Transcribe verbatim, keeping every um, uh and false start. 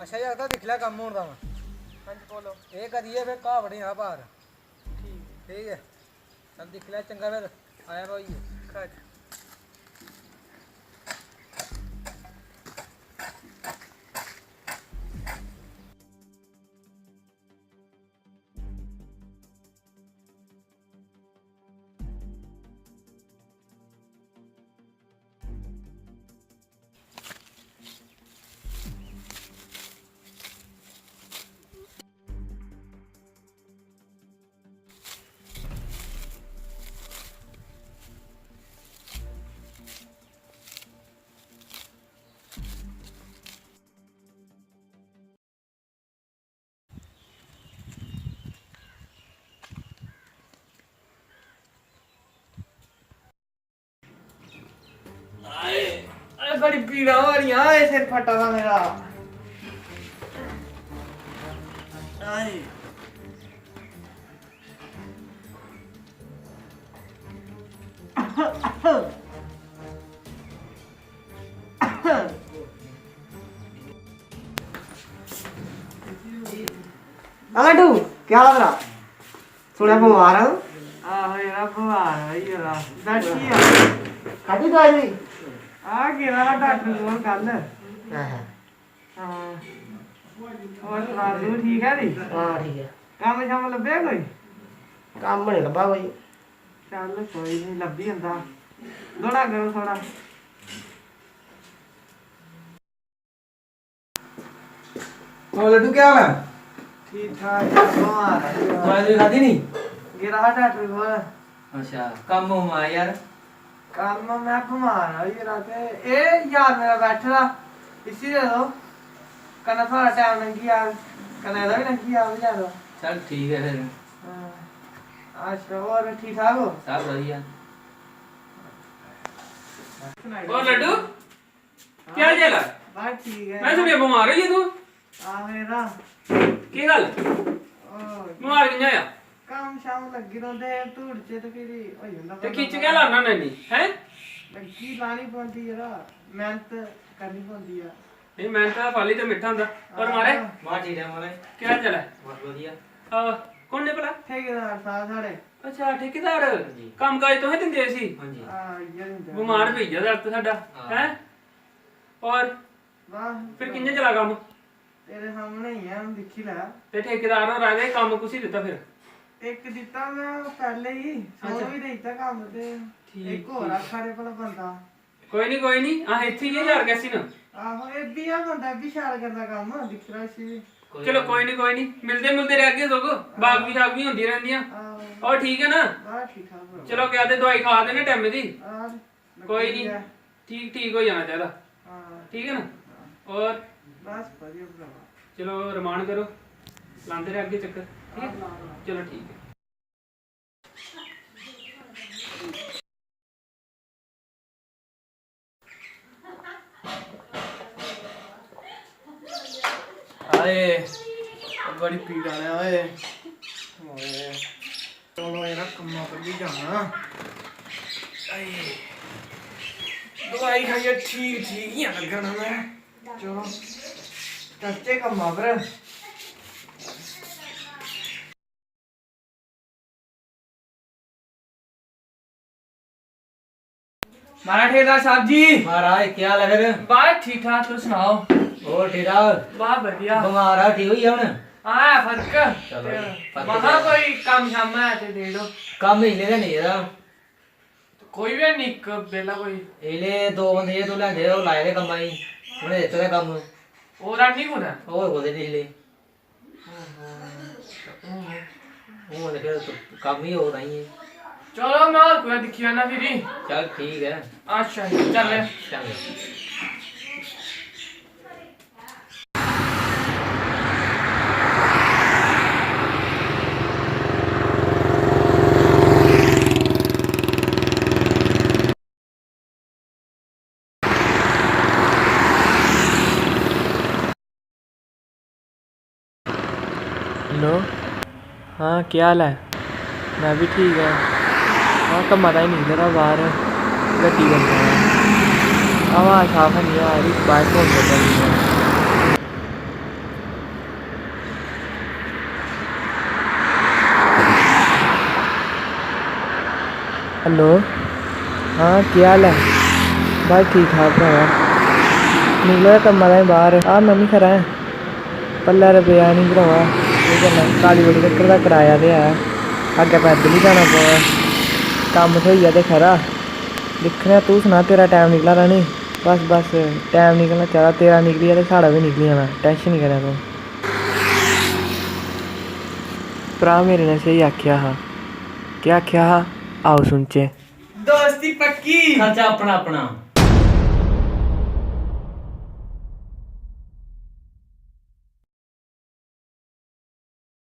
अच्छा जागता, दिक्खी लै कम्म होन तां। हां जी, बोलो। एह् करियै फिर घाऽ बड्ढी जा बाह्र। ठीक। ठीक ऐ, चल दिक्खी लै, चंगा फिर आया भाई। खरी। आए, आए, बड़ी पीड़ा हो रही है, आए, सिर फटा था मेरा। आए। हाँ लड्डू, क्या हाल है? सुने बमार है? आहो यरा, बमार होई गेदा। बैठी आ। खाद्धी दवाई भी? आ, गेदा हा डाक्टर कोल कल। हाँ, हाँ। हाँ। होर सना, तू ठीक है नी? हाँ, ठीक है। कम्म शम्म लब्भेआ कोई? कम्म नहीं लब्भा कोई। चल, कोई नहीं, लब्भी जंदा। दौड़ा करो थोड़ा। और लड्डू, क्या हाल है? ठीक ठाक है, बमार है। दवाई दवाई खादी नहीं? गेदा हा डाक्टर कोल। अच्छा, कम्म होम आया यार। कम्म, मैं बमार हा होई गेदा ते एह् यार मेरा बैठे दा, इसी दे दो। कन्नै थुआढ़ा टैम लंघी जाग, कन्नै एह्दा बी लंघी जाग बेचारे दा। चल ठीक ऐ फिर। हां। अच्छा, होर ठीक ठाक ओ? सब बधिया। सनाई और लड्डू? केह् हाल चाल ऐ? बस ठीक ऐ। में सुनेआ बमार होई गेआ तूं। आहो यरा। केह् गल्ल? ओह् बमार कि'यां होएआ? कम्म शम्म लग्गी रौंह्दे हे धूड़ च ते फिरी होई जंदा ते बंदा खिच्च बमार। केह् लाना होन्ना इन्नी, हैं? लग्गी लानी पौंदी यरा, मैह्नत करनी पौंदी ऐ। नेईं, मैह्नत दा फल ई ते मिट्ठा होंदा। पर मारे? आहो। बस ठीक ऐ मारे। केह् हाल चाल ऐ? बस बधिया। आहो, कु'न ने भला? ठेकेदार साह्ब साढ़े। अच्छा, ठेकेदार? हां जी। कम्म काज तुसें दिंदे इसी? हां जी। हां, इ'यै दिंदे। बमार पेई गेआ जागत साढ़ा, हां। हैं? और बस फिर कि'यां चला कम्म? तेरे सामने ही ऐ, हून दिक्खी लै। ते ठेकेदार होर आए दे, कम्म कुसी दित्ता फिर? इक दित्ता में पैह्ले ही, अच्छा। सोनू गी देई दित्ता कम्म ते ठीक, इक होर ठीक। आखा दे भला बंदा। कोई निं, कोई निं, अस इत्थै गै यार कैसी न। आहो, एह् बी ऐ बंदा, एह् बी शैल करदा कम्म, दिक्खी लैओ इसी बी। कोई चलो, गल्ल कोई निं, कोई निं, मिलदे मुलदे रैह्गे तुस, बागबी शागबी होंदियां रैंह्दियां। आहो। होर ठीक ऐ ना? बस ठीक ठाक भ्रावा। चलो, क्या ते दोआई खा दे ना टैमे दी? हां। कोई निं, ठीक, ठीक होई जाना चाहिदा। हां। ठीक ऐ ना? हां। होर? बस बधिया भ्रावा। चलो, रमान करो, लांदे रैह्गे चक्कर, ठीक ऐ? हां, लाओ, लाओ। चलो, ठीक ऐ। हाय, बड़ी पीड़ा ने, ओए। ओए। चलो, यरा, कम्मा पर बी जाना। हाय। दवाई खाइयै ठीक, ठीक ही लग्गा ना में। चलो, चलचै कम्मा पर। महाराज ठेकेदार साहब जी। महाराज, केह् हाल ऐ फिर? बस ठीक ठाक, तुस सनाओ। होर ठीक ठाक? बस बधिया। बमार हा, ठीक होई गेआ हून? हां, फर्क। चलो ते जी, फर्क महा पेआ। कोई कम्म शम्म है ते देई ओड़ो। कम्म इसलै ते नेईं यरा। कोई बी है निं इक बेह्ला कोई? इसलै दो बंदे जे तूं लैंदे, ओह् लाए दे कम्मा गी, उ'नें दित्ते दा कम्म। होर है निं कुतै? होर कुतै निं इसलै। हून ते फिर कम्म ही होग ताइयें। चलो, में होर कुतै दिक्खी लैना फिरी। चल, ठीक ऐ। अच्छा, चल। चल। हेलो, हां, केह् हाल ऐ? में बी ठीक आं। हां, कम्मा ताईं निकले दा बाह्र, गड्डी करने दा। हवा साफ हैनी आ दी, बाद च फोन करगा तुगी में। हेलो, हां, केह् हाल ऐ? बस ठीक ठाक भ्रावा। निकले दा कम्मा ताईं बाह्र। आ, में बी खरा ऐं। पल्लै रपेआ निं भ्रावा, केह् करना? कालीबड़ी तक्कर दा कराया ते ऐ, अग्गें पैदल ई जाना पवा दा। कम्म थ्होई जा ते खरा। दिक्खने आं, तूं सना, तेरा टैम निकला दा निं? बस, बस, टैम निकलना चाहिदा। तेरा निकली जा ते साढ़ा बी निकली जाना, tension निं करै तूं। भ्राऽ मेरे ने स्हेई आखेआ हा। केह् आखेआ हा? आओ सुनचै। दोस्ती पक्की, खर्चा अपना अपना।